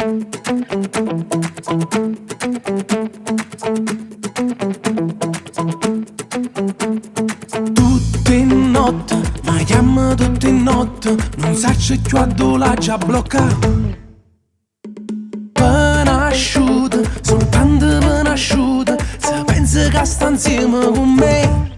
Tutt' 'e notte, m' chiamma tutt' 'e notte, nun saccio cchiù addò l'aggia bloccà. Pe n'asciuta, soltanto pe n'asciuta, se pensa ca sta insieme con me.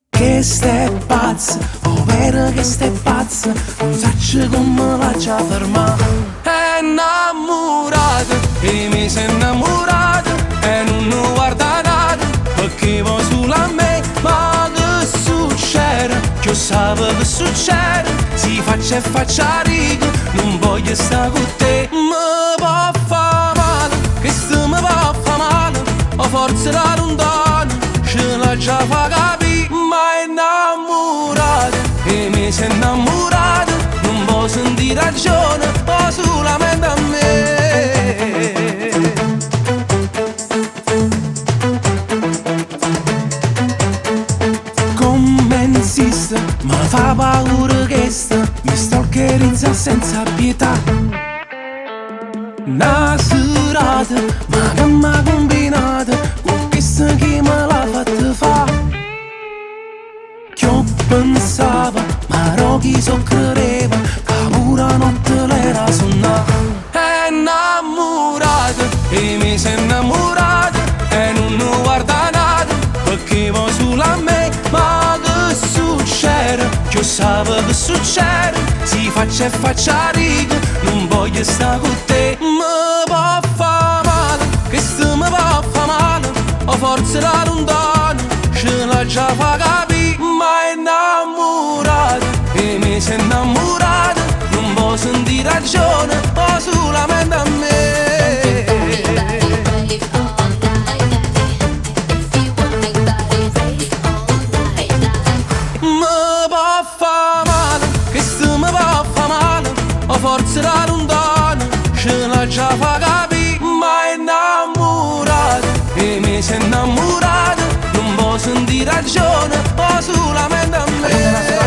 Chesta è pazza, overo chesta è pazza, nun saccio comme l'aggia fermà. È 'nnammurata 'e me s'è 'nnammurata e nun guarda n'ato pecché vo' sulo a me. Ma che succere? Chi 'o ssape che succere? Si faccia e faccia riga, nun voglio sta cu te. Me po' fa male, chesto me po' fa male, o forse da luntano ce l'aggia fa capì. Ma è 'nnammurata 'e me s'è 'nnammurata, nun vo' sentì ragione, vo' sulamente a me. Comme insiste, me fa paura chesta, mi stalkerizza senza pietà. Na serata, ma che m'ha combinato, con chesta chi me l'ha fatta fa? Chi 'o pensava, ma chi so credeva, che pure 'a notte l'era sunnà. È 'nnammurata 'e me s'è 'nnammurata e nun guarda n'ato pecché vo' sulo a me. Ma che succere? Chi 'o ssape che succere? Si faccia e faccia riga, nun voglio sta cu te. Me po' fa male, chesto me po' fa male, o forse da lontano ce l'aggia fa capì. Ma è 'nnammurata 'e me s'è 'nnammurata, nun vo' sentì ragione, vo' sulamente a me. Me po' fa male, chesto me po' fa male, o forse da lontano ce l'aggia fa capì. Ma è 'nnammurata 'e me s'è 'nnammurata, nun vo' sentì ragione, vo' sulamente a me.